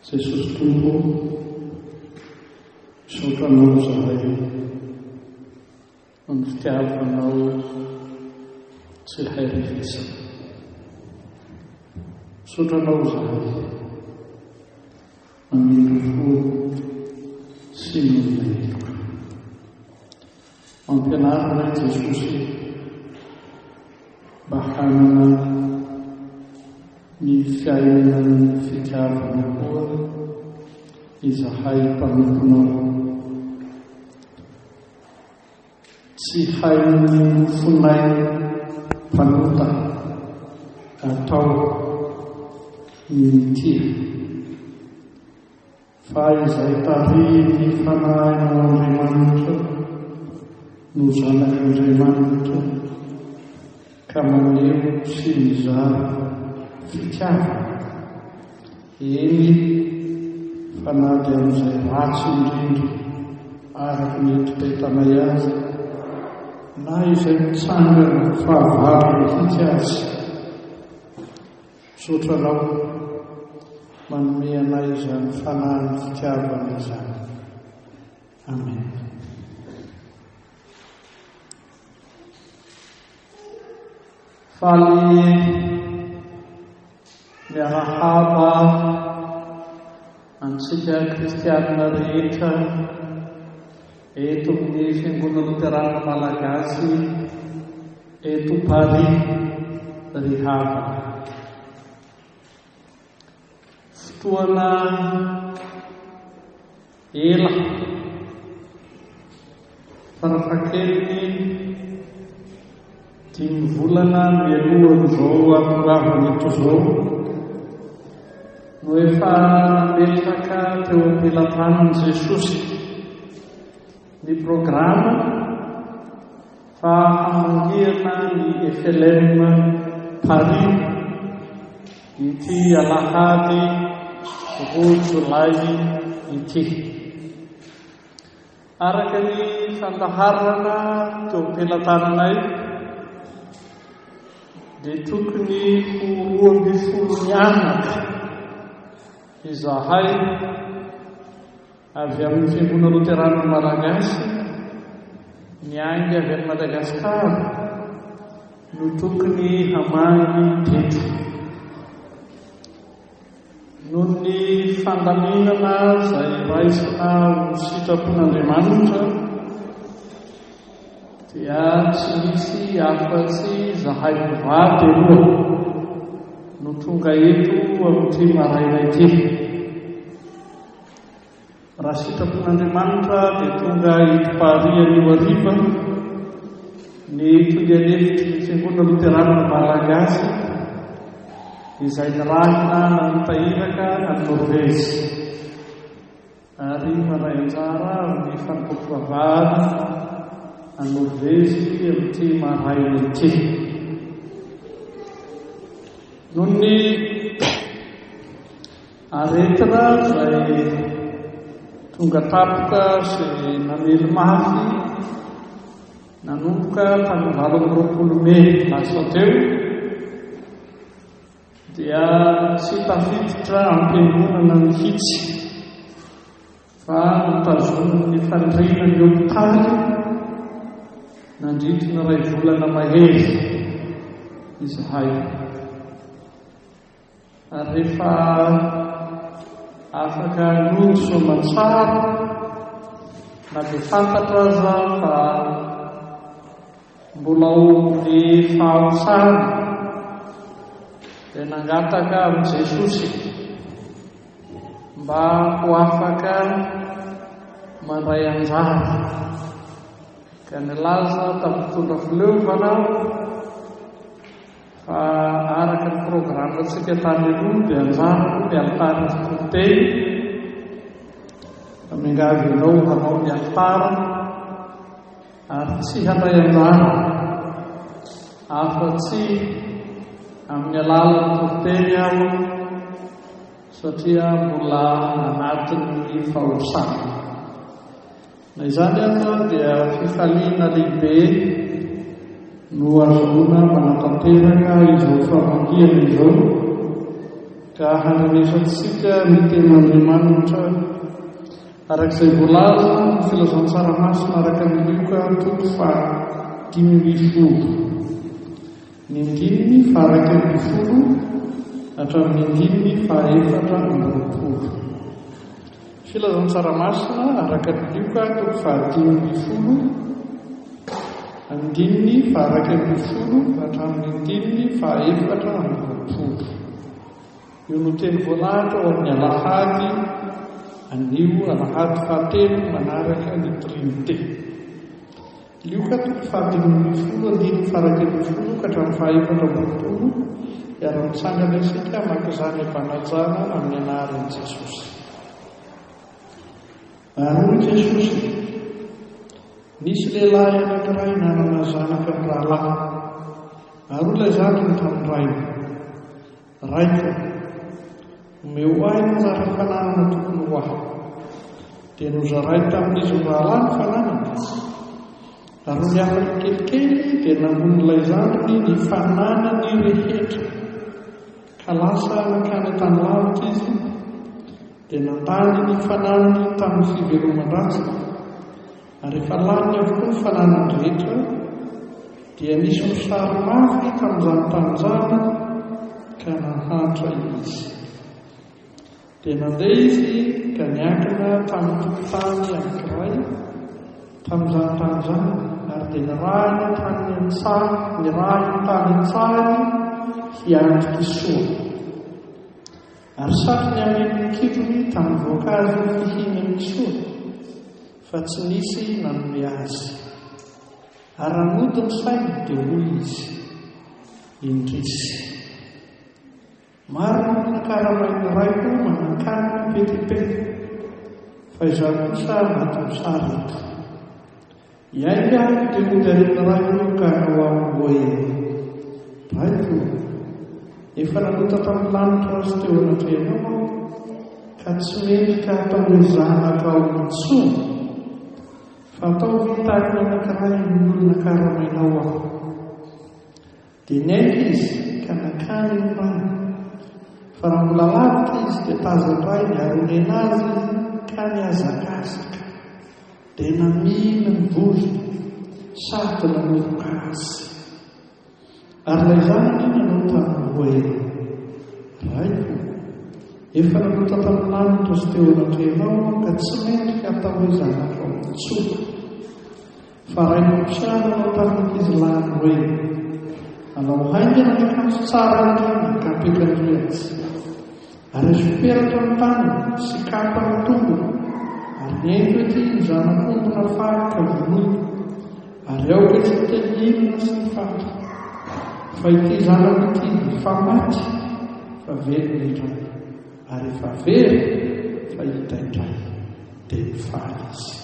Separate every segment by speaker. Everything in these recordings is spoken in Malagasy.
Speaker 1: Jesosy Tompo ô, misaotra Anao izahay noho ny fitiavanao tsy hay refesina. Misaotra Anao izahay mamindra fo sy mamela heloka. Mampianara anay Jesosy mba hanana ny fiainan'ny fitiavana koa izahay mpanomponao. Tsy hain'ny nofonay mpanota atao ny mitia. Fa izay tarihin'ny Fanahinao Andriamanitra no zanak'Andriamanitra ka maneho sy mizara fitiavana, eny fa na dia amin'izay ratsy indrindra araka ny eritreretanay azy na izay mitsangana fahavalo mihitsy aza. Misaotra Anao manome anay izany fanahin'ny fitiavana izany. Amen. Faly miarahaba antsika kristianina rehetra eto amin'ny Fiangonana Loterana Malagasy Eto Paris ry havana. Fotoana ela, farafahakeliny dimy volana mialohan'izao hahatongavana eto izao no efa nametraka teo am-pelatanan'i Jesosy ny programa Fa hamondiana ny FLM Paris ity alahady roa jolay ity. Araka ny fandaharana teo am-pelatananay dia tokony ho 12 mianaka izahay Avy amin'ny Fiangonana Loterana Malagasy, niainga avy any Madagasikara no tokony hamangy teto. Noho ny fandaminana izay raisina ho sitrapon'Andriamanitra dia tsy misy afa-tsy izahay mivady aloha no tonga eto amin'ity maraina ity. Raha sitrapon'Andriamanitra dia tonga eto Paris anio hariva ny tonian'efitry ny Fiangonana Loterana Malagasy izay nirahina namita iraka any Norvezy ary mandray anjara amin'ny fanompoam-pivavahana any Norvezy amin'ity maraina ity. Noho ny Aretina izay tonga tampoka sy namely mafy nanomboka tamin'ny 28 mey lasa teo dia tsy tafiditra am-piangonana mihitsy fa notazonin'ny fandriana ny hopitaly nandritry ny iray volana mahery izahay. Ary rehefa afaka nody soamantsara, na dia fantatra aza fa mbola ao amin'ny fahosana, dia nangataka amin'i Jesosy mba ho afaka mandray anjara. Ka nilaza tamin'ny mpitondra fileovana aho Fa araka ny programme-ntsika tany aloha dia anjarako ny alitara sy toriteny. Fa miangavy anao hanao ny alitara ary tsy handray anjara afa-tsy amin'ny alalan'ny toriteny aho satria mbola anatin'ny fahosana. Na izany aza dia fifaliana lehibe no azahoana manatanteraka izao famangiana izao. ka handrenesantsika ny tenin'Andriamanitra araka izay voalaza amin'ny filazantsara masina araka ny Lioka toko faha-15. Ny andininy faha-11 hatramin'ny andininy faha-24. Filazantsara masina araka ny Lioka toko faha-15, andininy faha-11 hatramin'ny andininy faha-24. Io no teny voalahatra ao amin'ny alahady anio, alahady fahatelo manaraka ny Trinite. Lioka toko faha-15 andininy faha-11 ka hatramin'ny faha-24, Hiara-mitsangana isika hamaky izany am-panajana amin'ny anaran'i Jesosy. Ary hoy Jesosy, Nisy lehilahy anankiray nanana zanaka mirahalahy. Ary hoy ilay zandriny tamin'ny rainy, Raiko, omeo ahy ny anjara fananana tokony ho ahy. Dia nozarainy tamin'izy mirahalahy ny fananany. Ary nony afaka kelikely dia namono ilay zandriny ny fananany rehetra, ka lasa nankany an-tany lavitra izy, dia nandany ny fananany tamin'ny fiveloman-dratsy. Ary rehefa laniny avokoa ny fananany rehetra, dia nisy mosary mafy tamin'izany tany izany, ka nahantra izy. Dia nandeha izy ka niankina tamin'ny tokontany anankiray tamin'izany tany izany, ary dia nirahina tany an-tsaha, nirahiny tany an-tsahany hiandry kisoa. Ary satriny hameno ny kitrony tamin'ny voankazo fihinan'ny kisoa, fa tsy nisy nanome azy. Ary raha nody ny sainy, dia hoy izy, Indrisy! Maro ny olona karamain'ny raiko manan-kanina be dia be, fa izaho kosa maty mosary eto. Hiainga aho dia hody any amin'ny raiko ka hanao aminy hoe, Raiko, efa nanota tamin'ny lanitra sy teo anatrehanao aho, ka tsy mendrika hatao hoe zanakao intsony, fa ataovy tahaka ny anankiray amin'ny olona karamainao aho. Dia niainga izy ka nankany amin'ny rainy. Fa raha mbola lavitra izy dia tazan-drainy ary onena azy izy ka nihazakazaka. Dia namihina ny vozony sady nanoroka azy. Ary ilay zanany nanao taminy hoe, Raiko, efa nanota tamin'ny lanitra sy teo anatrehanao aho ka tsy mendrika hatao hoe zanakao intsony. Fa rain'ny mpiara nanao tamin'ny ankizilahiny hoe, Alao haingana ny akanjo tsara indrindra ka apetrako azy, ary asio peratra ny tanany sy kapa ny tongony, ary ento ety ny zanak'omby nafaly ka vonoy, ary aoka isika hihinana sy hifaly. Fa ity zanako ity efa maty fa velona indray, ary efa very fa hita indray. Dia nifaly izy.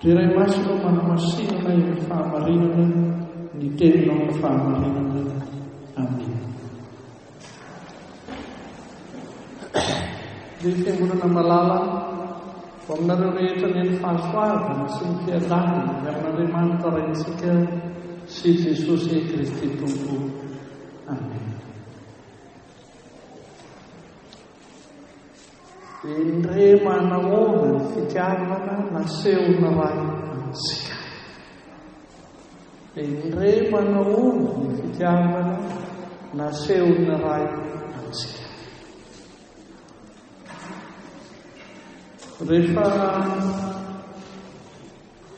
Speaker 1: Ry Ray Masina ô, manamasinana eo amin'ny fahamarinana ny Teninao ny fahamarinana. Amena. Ry Fiangonana malala, ho aminareo rehetra ny ny fahasoavana sy ny fiadanana avy amin'Andriamanitra Raintsika sy Jesosy Kristy Tompo. Amena. Endrey manahoana ny fitiavana nasehon'ny Ray antsika! Endrey manahoana ny fitiavana nasehon'ny Ray antsika! Rehefa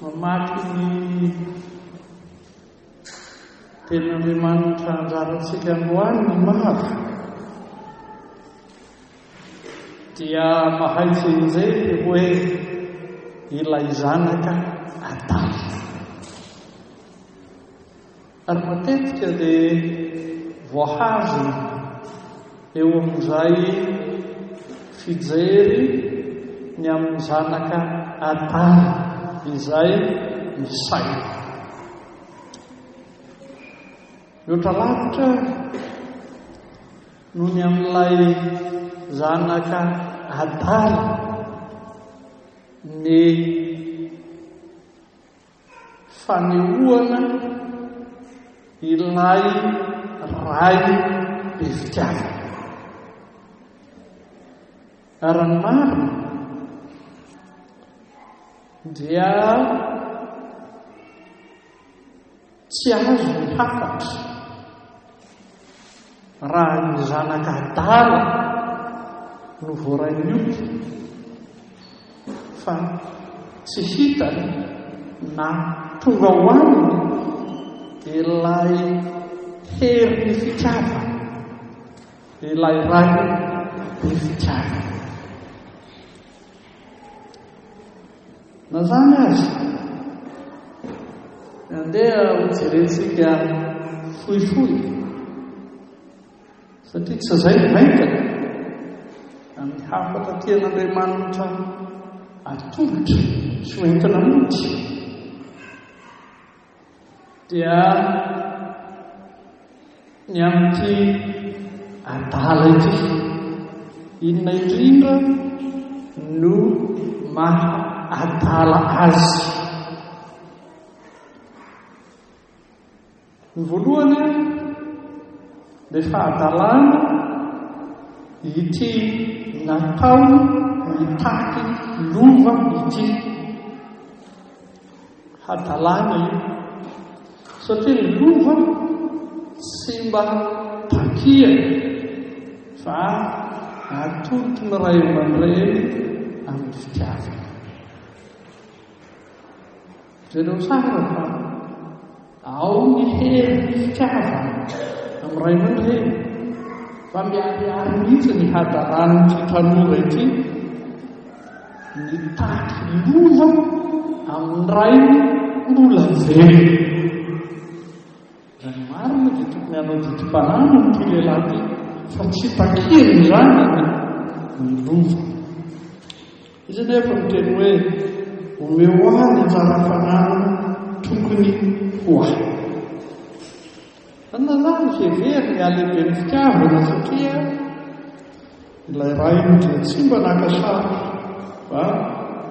Speaker 1: mamaky ny Tenin'Andriamanitra anjarantsika androany ny maro, dia mahay tsianjery hoe ilay zanaka adala. Ary matetika dia voahazona eo amin'izay fijery ny amin'ny zanaka adala izay ny saina. Mihoatra lavitra noho ny amin'ilay zanaka adala ny fanehoana ilay ray be fitiavana. Raha ny marina dia tsy azo ny hafatra raha ny zanaka adala no voarain'ny ota fa tsy hitany na tonga ho aminy ilay herin'ny fitiavana. Ilay Ray be fitiavana. Na izany aza, andeha hojerentsika fohifohy, satria tsy izay no maikany amin'ny hafatra tian'Andriamanitra atolotra sy hoentina mody. Dia ny amin'ity adala ity, inona indrindra no maha adala azy? Ny voalohany dia fahadalana ity natao mitaky lova ity. Hadalana io satria ny lova tsy mba takiana fa atolotry ny ray aman-dreny amin'ny fitiavana. Jereo tsara fa ao ny herin'ny fitiavana amin'ny ray aman-dreny fa miharihary mihitsy ny hadalan'ity tanora ity. Mitaky lova amin'ny rainy mbola velona. Raha ny marina dia tokony hanao didim-pananana ity lehilahy ity fa tsy takiany izany ny lova. Izy anefa miteny hoe omeo ahy ny anjara fananana tokony ho ahy. Inona izany heveriny halehiben'ny fitiavana satria Ilay rainy dia tsy mba naka sary fa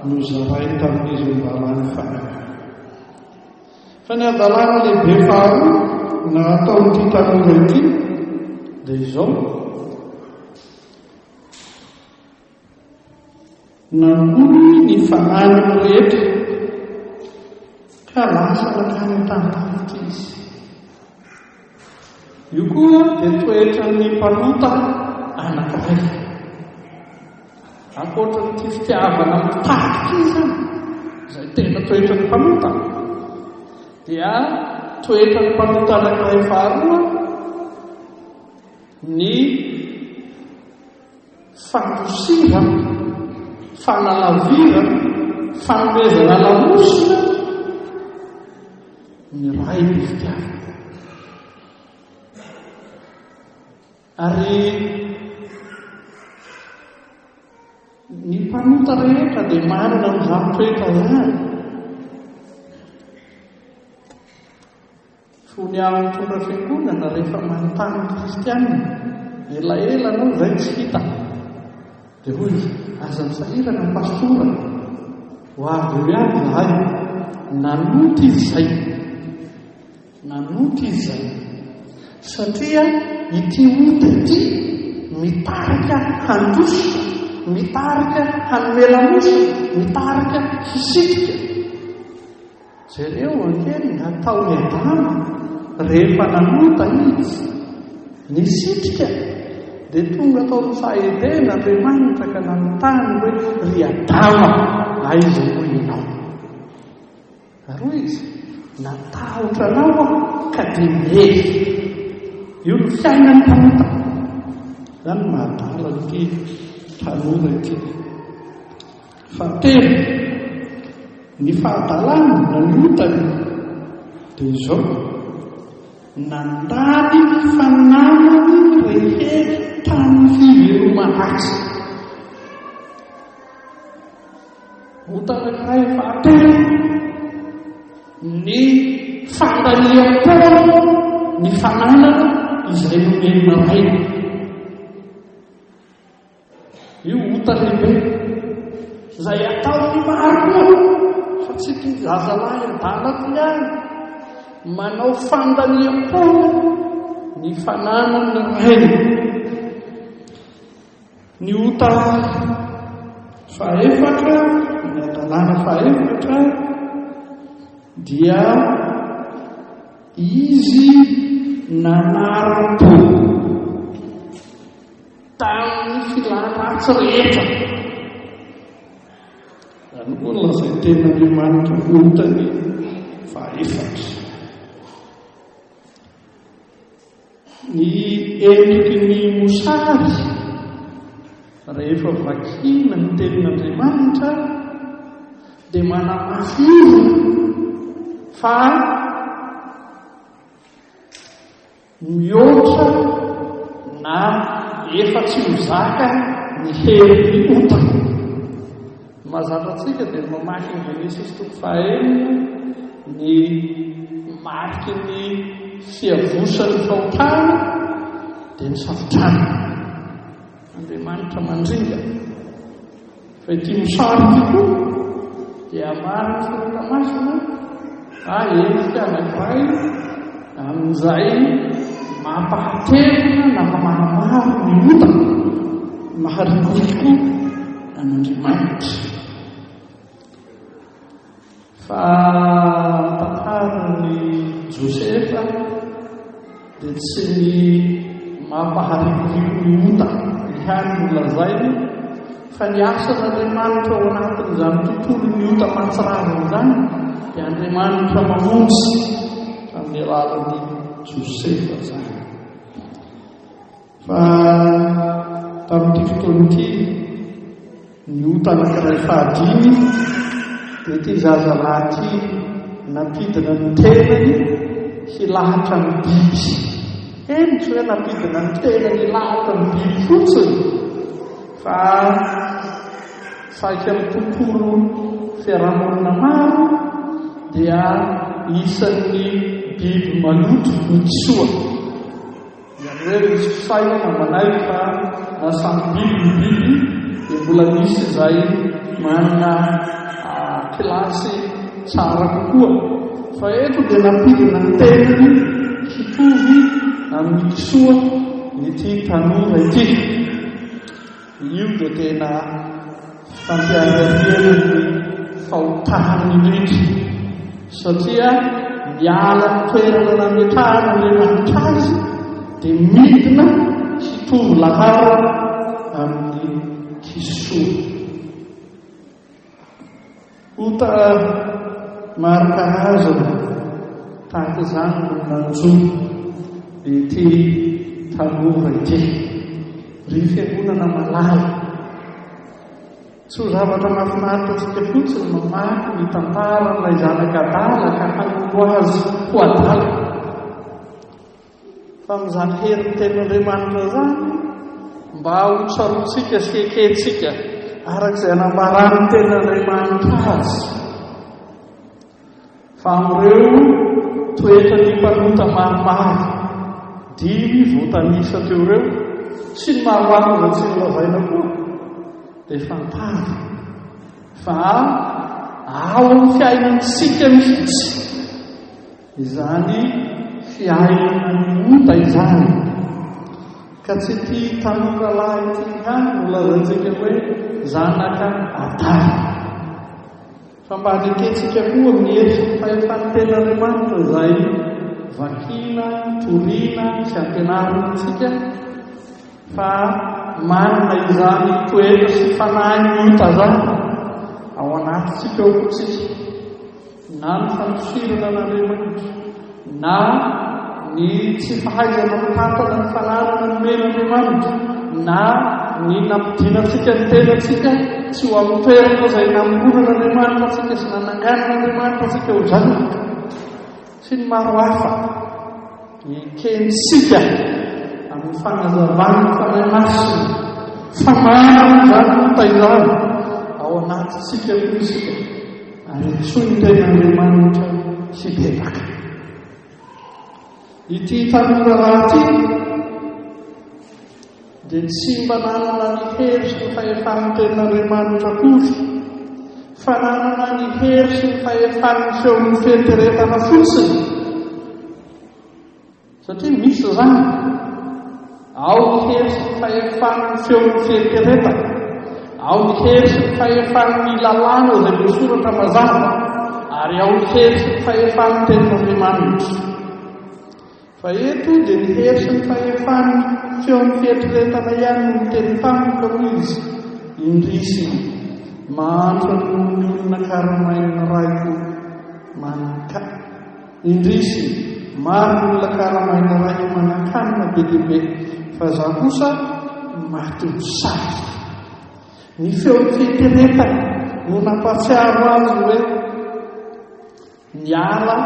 Speaker 1: nozarainy tamin'izy mirahalahy ny fanahiny. Fa ny hadalana lehibe faharoa nataon'ity tanora ity dia izao, nangoly ny fananany rehetra ka lasa nankany an-tany lavitra izy. Io koa dia toetran'ny mpanota anankiray. Ankoatra an'ity fitiavana mitaky ity izany, izay tena toetran'ny mpanota, dia toetran'ny mpanota anankiray faharoa ny fandosirana, fanalavirana, fanomezana lamosina ny Ray ny fitiavana. Ary ny mpanota rehetra dia manana an'izany toetra izany. Fony aho nitondra fiangonana rehefa manontany ny kristianina, elaela anao izay tsy hita. Dia hoy izy, aza misahirana ny pastora, ho avy eo ihany izahay. Nanota izy izay. Nanota izy izay. Satria ity ota ity mitarika handositra, mitarika hanome lamosina, mitarika hisitrika. Jereo ange ny nataon'i Adama rehefa nanota izy. Nisitrika dia tonga tao amin'ny saha Edena Andriamanitra ka nanontany hoe, Ry Adama, aiza moa ianao? Ary hoy izy, Natahotra anao aho ka dia niery. Io no fiainan'ny mpanota. Izany no mahadala an'ity tanora ity. Fahatelo, ny fahadalany na ny otany dia izao, nandany ny fananany rehetra tamin'ny fivelomana azy. Ota anankiray fahatelo, ny fandaniam-poana ny fananana izay nomen'ny rainy. Io ota lehibe izay ataon'ny maro koa fa tsy ity zazalahy adala ity ihany manao fandaniam-poana ny fananan'ny rainy. Ny ota. Fahaefatra, ny hadalana fahaefatra dia izy nanaram-po tamin'ny filàn-dratsy rehetra. Izany koa no lazain'ny tenin'Andriamanitra ho otany fahaefatra. Ny endriky ny mosary, rehefa vakiana ny tenin'Andriamanitra, dia manamafy orina fa mihoatra na efa tsy ho zaka ny herin'ny ota. Ny mahazatra antsika dia ny mamaky ny Genesisy toko fahaenina, ny mariky ny fiavosan'ny fahotana dia ny safodrano. Andriamanitra mandringana. Fa ity mosary ity koa dia amarin'ny Soratra Masina fa endrika anankiray amin'izay mampahaterina na mamaromaro ny ota, maharikoriko an'Andriamanitra. Fa ny tantaran'i Josefa dia tsy ny mampaharikoriko ny ota ihany no lazainy fa ny asan'Andriamanitra ao anatin'izany tontolon'ny ota mahatsiravina izany dia Andriamanitra mamonjy tamin'ny alalan'i Josefa izany. Fa tamin'ity fotoana ity, ny ota anankiray fahadimy dia ity zazalahy ity nampidina ny tenany hilahatra ny biby. Eny, tsy hoe nampidina ny tenany hilahatra ny biby fotsiny, fa saika amin'ny tontolo fiarahamonina maro dia isan'ny biby maloto ny kisoa. Izany hoe misy fisainana manaiky fa na samy biby ny biby dia mbola misy izay manana kilasy tsara kokoa. Fa eto dia nampidina ny tenany hitovy amin'ny kisoa ity tanora ity. Io dia tena fampiharihariana ny fahotany indrindra satria miala ny toerana nametrahan'Andriamanitra azy dia midina hitovy laharana amin'ny kisoa. Ota maro karazana tahaka izany no nanjo ity tanora ity. Ry fiangonana malala, tsy ho zavatra mahafinaritra antsika fotsiny mamaky ny tantaran'ilay zanaka adala ka hanolo azy ho adala. Fa amin'izany herin'ny Tenin'Andriamanitra izany, mba ho tsaroantsika sy ekentsika araka izay anambaran'ny Tenin'Andriamanitra azy, fa amin'ireo toetran'ny mpanota maromaro dimy voatanisa teo ireo, sy ny maro hafa izay tsy nolazaina koa, dia fantaro fa ao amin'ny fiainantsika mihitsy Izany fiainana ny ota izany. Ka tsy ity tanora lahy ity ihany no lazaintsika hoe zanaka adala. Fa mba nekentsika koa amin'ny hery sy ny fahefan'ny Tenin'Andriamanitra izay vakiana, torina sy ampianarina antsika fa manana izany toetra sy fanahin'ny ota izany ao anatintsika ao koa tsika. na ny fandosirana an'Andriamanitra, na ny tsy fahaizana mitantana ny fananana nomen'Andriamanitra, na ny nampidinantsika ny tenantsika tsy ho amin'ny toerana izay namoronan'Andriamanitra antsika sy nananganan'Andriamanitra antsika ho zanaka, sy ny maro hafa. Ekentsika amin'ny fanazavan'ny Fanahy Masina fa marina izany ota izany ao anatintsika koa isika ary antsoin'ny Tenin'Andriamanitra hibebaka. Ity tanora raha ity dia tsy mba nanana ny hery sy ny fahefan'ny Tenin'Andriamanitra akory fa nanana ny hery sy ny fahefan'ny feon'ny fieritreretana fotsiny. Satria misy izany. Ao ny hery sy ny fahefan'ny feon'ny fieritreretana. Ao ny hery sy ny fahefan'ny lalàna izay voasoratra mazava, ary ao ny hery sy ny fahefan'ny tenin'Andriamanitra. Fa eto dia ny hery sy ny fahefan'ny feon'ny fieritreretana ihany no niteny taminy ka hoy izy, Indrisy, mahantra noho ny olona karamain'ny raiko manan-ka. Indrisy, maro ny olona karamain'ny raiko manan-kanina be dia be, fa izaho kosa maty mosary. Ny feon'ny fieritreretana no nampahatsiaro azy hoe, Niala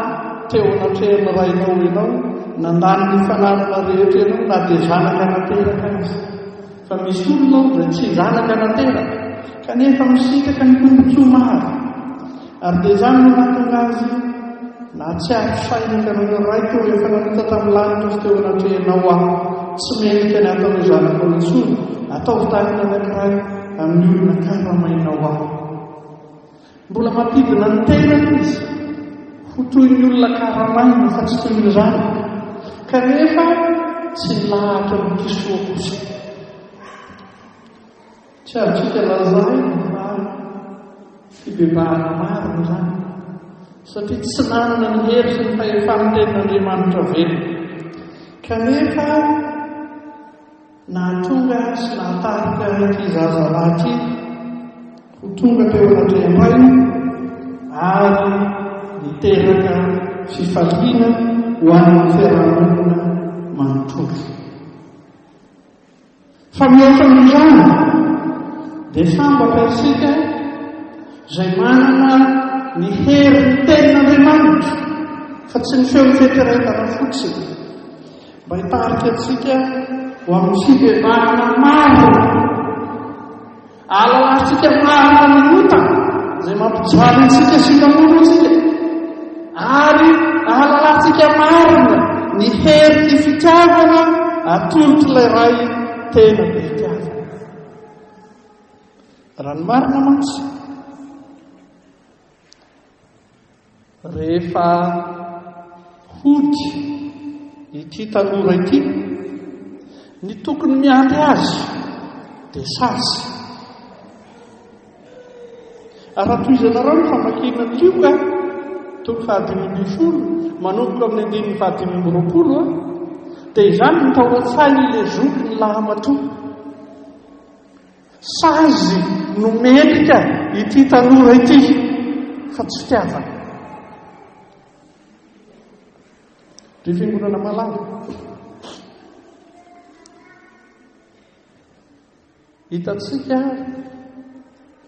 Speaker 1: teo anatrehan'ny rainao ianao, nandany ny fananana rehetra ianao na dia zanaka nateraka aza. Fa misy olona ao izay tsy zanaka nateraka, kanefa misitraka ny tombontsoa maro. Ary dia izany no nahatonga azy nahatsiaro saina ka nanao hoe, Raiko ô, efa nanota tamin'ny lanitra sy teo anatrehanao aho. Tsy mendrika ny hatao hoe zanakao intsony. Ataovy tahaka ny anankiray amin'ny olona karamainao aho. Mbola mampidina ny tenany izy ho toy ny olona karamaina fa tsy toy ny zanaka, kanefa tsy nilahatra ho kisoa kosa. Tsy azontsika lazaina fa fibebahana marina izany, satria tsy nanana ny hery sy ny fahefan'ny tenin'Andriamanitra velona. Kanefa Nahatonga sy nahatarika ity zazalahy ity ho tonga teo anatrehan-drainy ary niteraka fifaliana ho an'ny fiarahamonina manontolo. Fa mihoatra noho izany dia sambatra isika izay manana ny herin'ny tenin'Andriamanitra fa tsy ny feon'ny fieritreretana fotsiny. Mba hitarika antsika ho amin'ny fibebahana marina. Ahalalantsika marina ny ota izay mampijaly antsika sy mamono antsika. Ary ahalalantsika marina ny herin'ny fitiavana atolotr'ilay Ray tena be fitiavana. Raha ny marina mantsy, Rehefa hody ity tanora ity, ny tokony miandry azy dia sazy. Ary raha tohizanareo ny famakiana ny Lioka, toko fahadimy ambin'ny folo, manomboka amin'ny andininy fahadimy amby roapolo, dia izany no tao an-tsain'ilay zokiny lahamatoa. Sazy no mendrika ity tanora ity fa tsy fitiavana. Ry fiangonana malala, hitantsika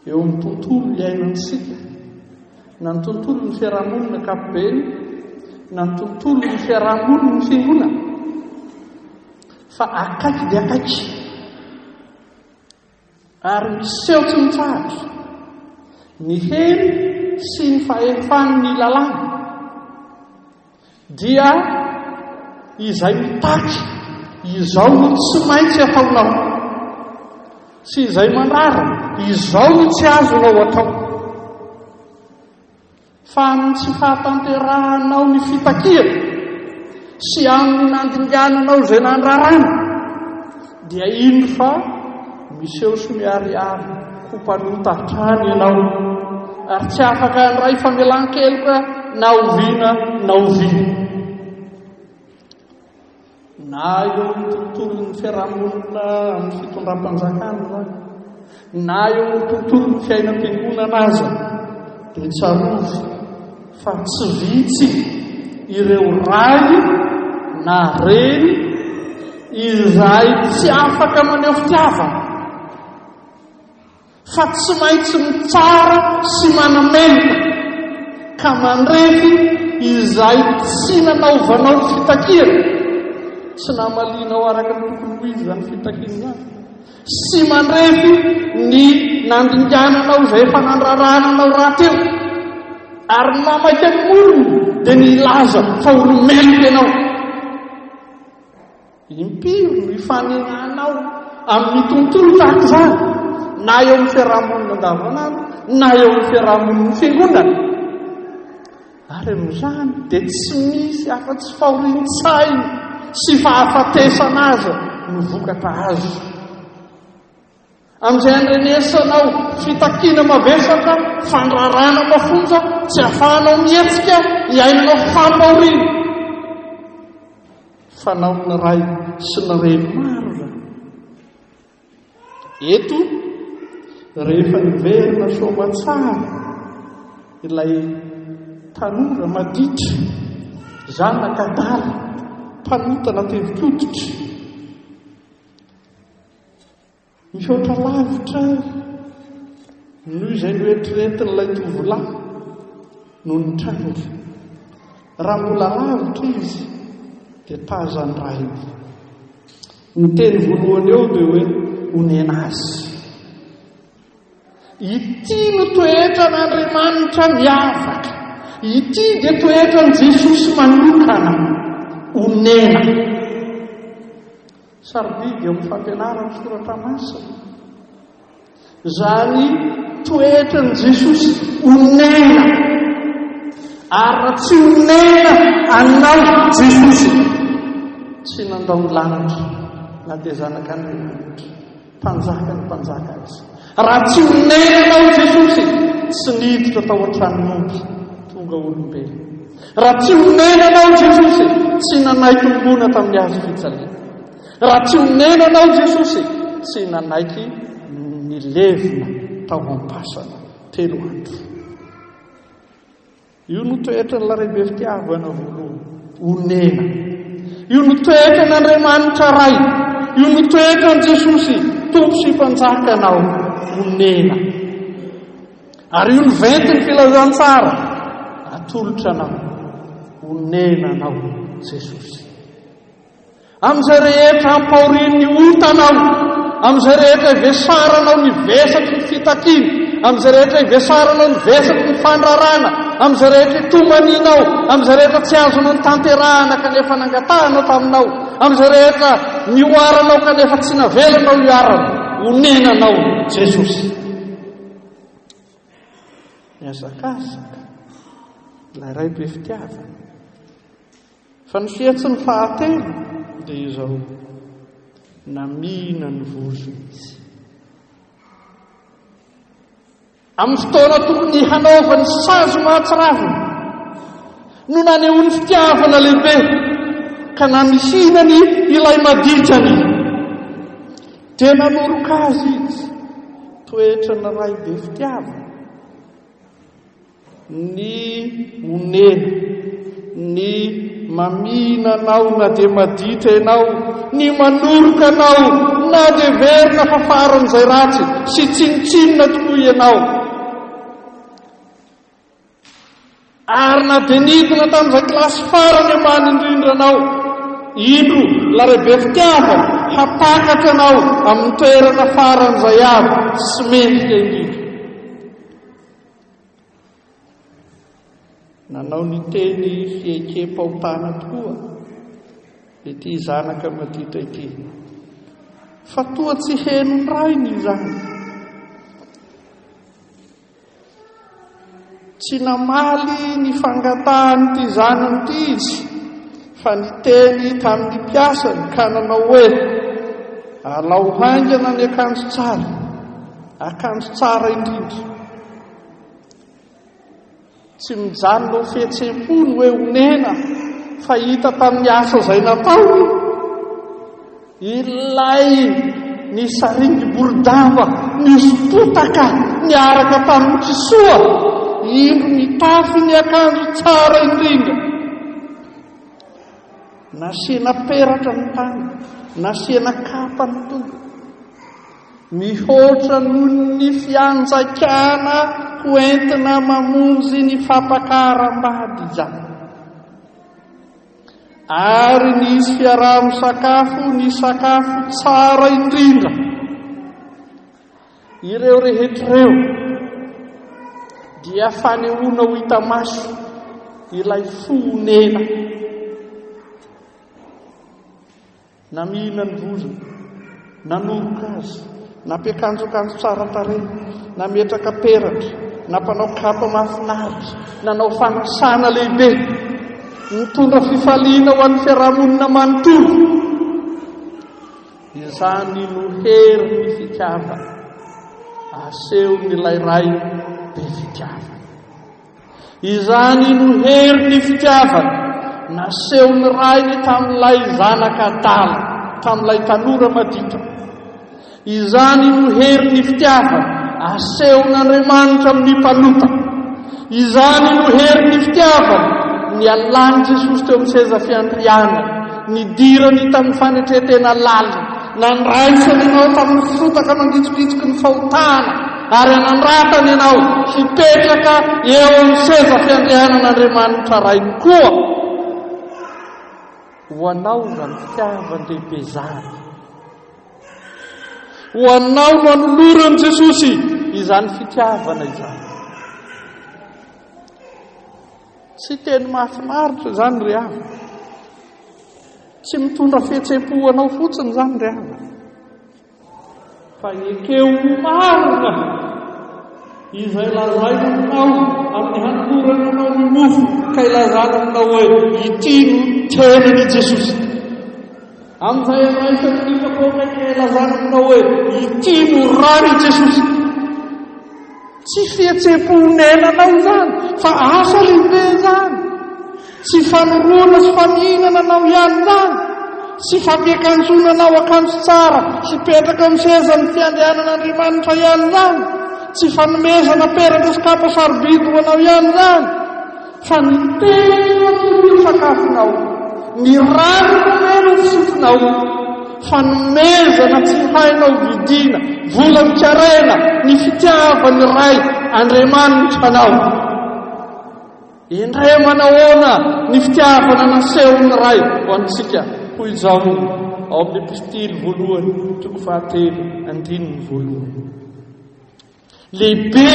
Speaker 1: eo amin'ny tontolo iainantsika, na ny tontolon'ny fiarahamonina ankapobeny, na ny tontolon'ny fiarahamonin'ny fiangonana, fa akaiky dia akaiky ary miseho tsy mitsahatra ny hery sy ny fahefan'ny lalàna dia izay mitaky izao no tsy maintsy ataonao sy izay mandrara izao no tsy azonao atao. Fa amin'ny tsy fahatanterahanao ny fitakiana sy amin'ny nandingananao izay nandrarana, dia ino fa miseho sy miharihary ho mpanota hatrany ianao, ary tsy afaka handray famelan-keloka na oviana na oviana. Na eo amin'ny tontolon'ny fiarahamonina amin'ny fitondram-panjakana izany, na eo amin'ny tontolon'ny fiainam-piangonana aza, dia tsarovy fa tsy vitsy ireo ray na reny izay tsy afaka maneho fitiavana. Fa tsy maintsy mitsara sy manameloka ka mandrefy izay tsy nanaovanao ny fitakiana, tsy namalianao araka ny tokony ho izy izany fitakiana izany, sy mandrefy ny nandingananao izay efa nandrarana anao rahateo, ary ny mamaika ny molony dia ny hilaza fa olo-meloka ianao. Impiry no ifanenanao amin'ny tontolo tahaka izany, na eo amin'ny fiaraha-monina andavanandro, na eo amin'ny fiaraha-monin'ny fiangonana? Ary amin'izany dia tsy misy afa-tsy fahorian-tsaina sy fahafatesana aza no vokatra azo. Amin'izay andrenesanao fitakiana mavesatra, fandrarana mafonja, tsy ahafahanao mihetsika, iainanao fampahoriana. Fanaon'ny ray sy ny reny maro izany. Eto, rehefa niverina soamatsara ilay tanora maditra, zanaka adala, mpanota natevin-koditra, Mihoatra lavitra noho izay noeritreretin'ilay tovolahy no nitranga. Raha mbola lavitra izy dia tazan-drainy. Ny teny voalohany eo dia hoe onena azy. Ity no toetran'Andriamanitra miavaka. Ity dia toetran'i Jesosy manokana, onena. Sarobidy eo amin'ny fampianarana ny soratra masina izany toetran'i Jesosy onena. Ary raha tsy onena anao Jesosy, tsy nandao ny lanitra na dia zanak'Andriamanitra, mpanjaka ny mpanjaka aza. Raha tsy onena anao Jesosy, tsy niditra tao an-tranon'omby tonga olombelona. Raha tsy onena anao Jesosy, tsy nanaiky hongona tamin'ny hazo fijaliana. Raha tsy onena anao Jesosy, tsy nanaiky nilevina tao am-pasana telo andro. Io no toetran'ilay Ray be fitiavana voalohany, onena. Io no toetran'Andriamanitra Ray. Io no toetran'i Jesosy, Tompo sy Mpanjakanao, onena. Ary io no ventin'ny filazantsara atolotra anao, onena anao Jesosy. Amin'izay rehetra ampahorian'ny ota anao, amin'izay rehetra ivesaranao ny vesatry ny fitakiana, amin'izay rehetra ivesaranao ny vesatry ny fandrarana, amin'izay rehetra itomanianao, amin'izay rehetra tsy azonao notanterahana kanefa nangatahanao taminao, amin'izay rehetra nihoaranao kanefa tsy navelanao hiharana, onenanao Jesosy. Mihazakazaka ilay Ray be fitiavana. Fa ny fihetsiny fahatelo dia izao, namihina ny vozony izy. Amin'ny fotoana tokony hanaovany sazy mahatsiravina no nanehoany fitiavana lehibe ka namihinany ilay maditrany. Dia nanoroka azy izy, toetra ny ray be fitiavana, ny onena, ny mamihina anao na dia maditra ianao, ny manoroka anao na dia heverina fa faran'izay ratsy sy tsinontsinona tokoa ianao. Ary na dia nidina tamin'izay kilasy farany ambany indrindra anao, indro ilay Ray be fitiavana hampakatra anao amin'ny toerana faran'izay avo sy mendrika indrindra. Nanao ny teny fiekem-pahotana tokoa ity zanaka maditra ity, fa toa tsy henon'ny rainy izany. Tsy namaly ny fangatahan'ity zanany ity izy, fa niteny tamin'ny mpiasany ka nanao hoe, Alao haingana ny akanjo tsara, akanjo tsara indrindra. Tsy mijanona ho fihetseham-po ny hoe onena, fa hita tamin'ny asa izay nataony ilay nisaringi-borodamba, nihoso-potaka niaraka tamin'ny kisoa, indro nitafy ny akanjo tsara indrindra. Nasiana peratra ny tany, nasiana kapa ny tongony. Mihoatra noho ny fianjaikana ho entina mamonjy ny fampakaram-bady izany. Ary nisy fiaraha-misakafo ny sakafo tsara indrindra. Ireo rehetra ireo dia fanehoana ho hita maso ilay fo onena. Namihina ny vozony, nanoroka azy, nampiakanjoakanjo tsara tarehy, nametraka peratra, nampanao kapa mahafinaritra, nanao fanasana lehibe, nitondra fifaliana ho an'ny fiarahamonina manontolo. Izany no herin'ny fitiavana. Asehon'ilay Ray be fitiavana. Izany no herin'ny fitiavana nasehon'ny Rainy tamin'ilay zanaka adala, tamin'ilay tanora maditra. Izany no herin'ny fitiavana asehon'Andriamanitra amin'ny mpanota. Izany no herin'ny fitiavana nialan'i Jesosy teo amin'ny seza fiandrianana, nidirany tamin'ny fanetren-tena lalina, nandraisany anao tamin'ny fotaka mangitsokitsoky ny fahotana, ary hanandratany anao hipetraka eo amin'ny seza fiandrianan'Andriamanitra Rainy koa. Ho anao izany fitiavan-dehibe izany. Ho anao no anoloran'i Jesosy izany fitiavana izany. Tsy teny mahafinaritra izany ry havana. Tsy mitondra fihetsem-po ho anao fotsiny izany ry havana. Fa ekeo ho marina izay lazaina aminao amin'ny hanolorana anao ny mofo ka ilazana aminao hoe ity no tenan'i Jesosy. Amin'izay andraisany ny kapoaka ka ilazana aminao hoe ity no ran'i Jesosy. Tsy fihetseham-po onenanao izany fa asa lehibe izany. Tsy fanoroana sy famihinana anao ihany izany. Tsy fampiakanjoana anao akanjo tsara hipetraka amin'ny sezan'ny fiandrianan'Andriamanitra ihany izany. Tsy fanomezana peratra sy kapa sarobidy ho anao ihany izany. Fa ny teny no atolory sakafonao, ny rano nomena ho fisotronao. Fanomezana tsy hainao vidiana, vola mikarena, ny fitiavan'ny Ray Andriamanitra anao. Endrey manahoana ny fitiavana nasehon'ny Ray ho antsika, hoy Jaona ao amin'ny Epistily voalohany, toko fahatelo, andininy voalohany. Lehibe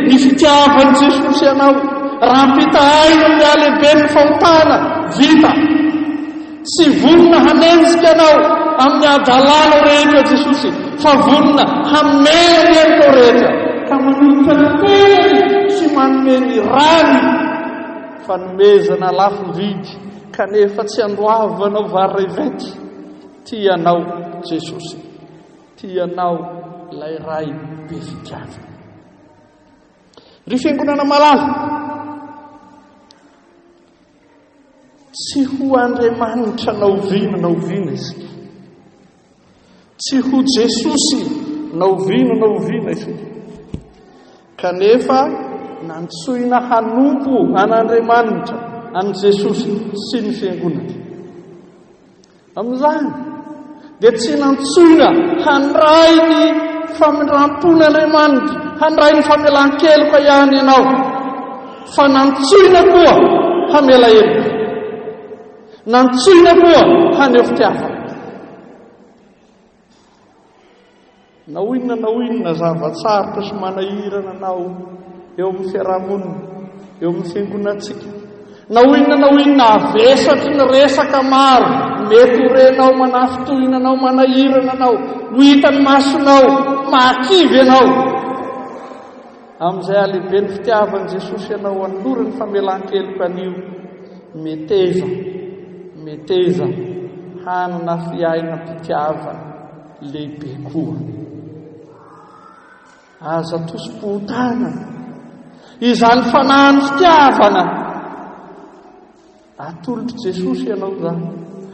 Speaker 1: ny fitiavan'i Jesosy anao, raha ampitahaina amin'ny halehiben'ny fahotana vita. Tsy vonona hanenjika anao amin'ny hadalanao rehetra Jesosy, fa vonona hamela ny helokao rehetra, ka manolotra ny tenany sy manome ny rany. Fanomezana lafo vidy, kanefa tsy andoavanao vary venty. Tia anao Jesosy. Tia anao ilay Ray be fitiavana. Ry fiangonana malala, tsy ho Andriamanitra na oviana na oviana isika. Tsy ho Jesosy na oviana na oviana isika. Kanefa nantsoina hanompo an'Andriamanitra, an'i Jesosy sy ny fiangonany. Amin'izany, dia tsy nantsoina handray ny famindram-pon'Andriamanitra, handray ny famelan-keloka ihany ianao, fa nantsoina koa hamela heloka. Nantsoina koa haneho fitiavana. Na ho inona na ho inona zava-tsarotra sy manahirana anao eo amin'ny fiarahamonina, eo amin'ny fiangonantsika, na ho inona na ho inona havesatry ny resaka maro mety ho renao manafintohina anao, manahirana anao, ho hitan'ny masonao, mahakivy anao. Amin'izay halehiben'ny fitiavan'i Jesosy anao anolorany famelan-keloka anio, meteza, meteza hanana fiainam-pitiavana lehibe koa. Aza tosi-pohotana izany fanahin'ny fitiavana. Atolotr'i Jesosy ianao izany.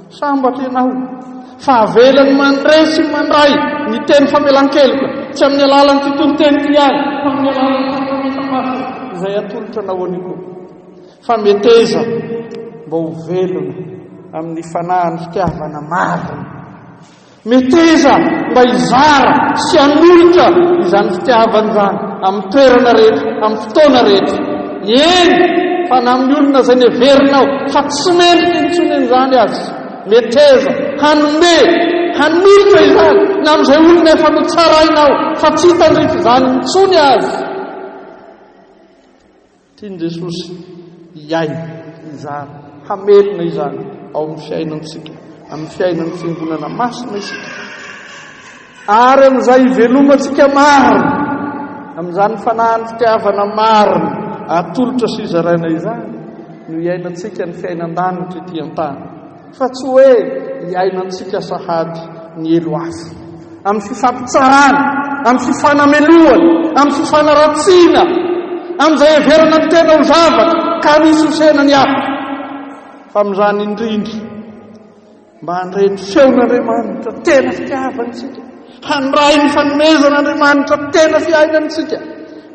Speaker 1: Sambatra ianao fa avelany mandre sy mandray ny teny famelan-keloka, tsy amin'ny alalan'ity toriteny ity ihany, fa amin'ny alalan'ny sakramenta masina izay atolotra anao anio koa. Fa meteza mba ho velona amin'ny fanahin'ny fitiavana marina. Meteza mba hizara sy hanolotra izany fitiavana izany amin'ny toerana rehetra, amin'ny fotoana rehetra. Eny, fa na amin'ny olona izay neverinao fa tsy mendrika intsony an'izany aza. Meteza hanome, hanolotra izany na amin'izay olona efa notsarainao fa tsy tandrify izany intsony aza. Tian'i Jesosy hiaina izany, hamelona izany ao amin'ny fiainantsika, amin'ny fiainan'ny Fiangonana masina isika. Ary amin'izay ivelomantsika marina, amin'izany fanahin'ny fitiavana marina atolotra sy zaraina izany, no iainantsika ny fiainan-danitra ety an-tany. Fa tsy hoe iainantsika sahady ny helo afo. Amin'ny fifampitsarana. amin'ny fifanamelohana, amin'ny fifanaratsiana, amin'izay heverana ny tena ho zavatra ka misosena ny hafa. Fa amin'izany indrindra, mba handre ny feon'Andriamanitra tena fitiavana isika, handray ny fanomezan'Andriamanitra tena fiainana isika,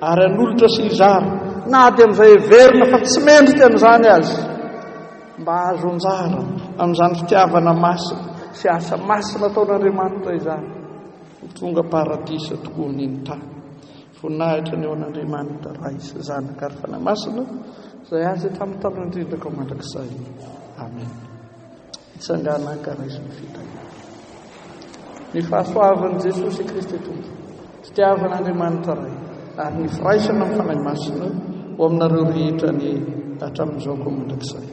Speaker 1: ary hanolotra sy hizara na dia amin'izay heverina fa tsy mendrika an'izany aza. Mba hahazo anjara amin'izany fitiavana masina sy asa masina ataon'Andriamanitra izany, ho tonga paradisa tokoa ny ny tany. Voninahitra ny eo an'Andriamanitra Ray sy Zanaka ary Fanahy Masina, izay azy hatramin'ny taloha indrindra ka ho mandrakizay. Amen. Mitsangàna ka raiso ny fitahiana. Ny fahasoavan'i Jesosy Kristy Tompo, fitiavan'Andriamanitra Ray, ary ny firaisana amin'ny Fanahy Masina ho aminareo rehetra anie hatramin'izao koa mandrakizay.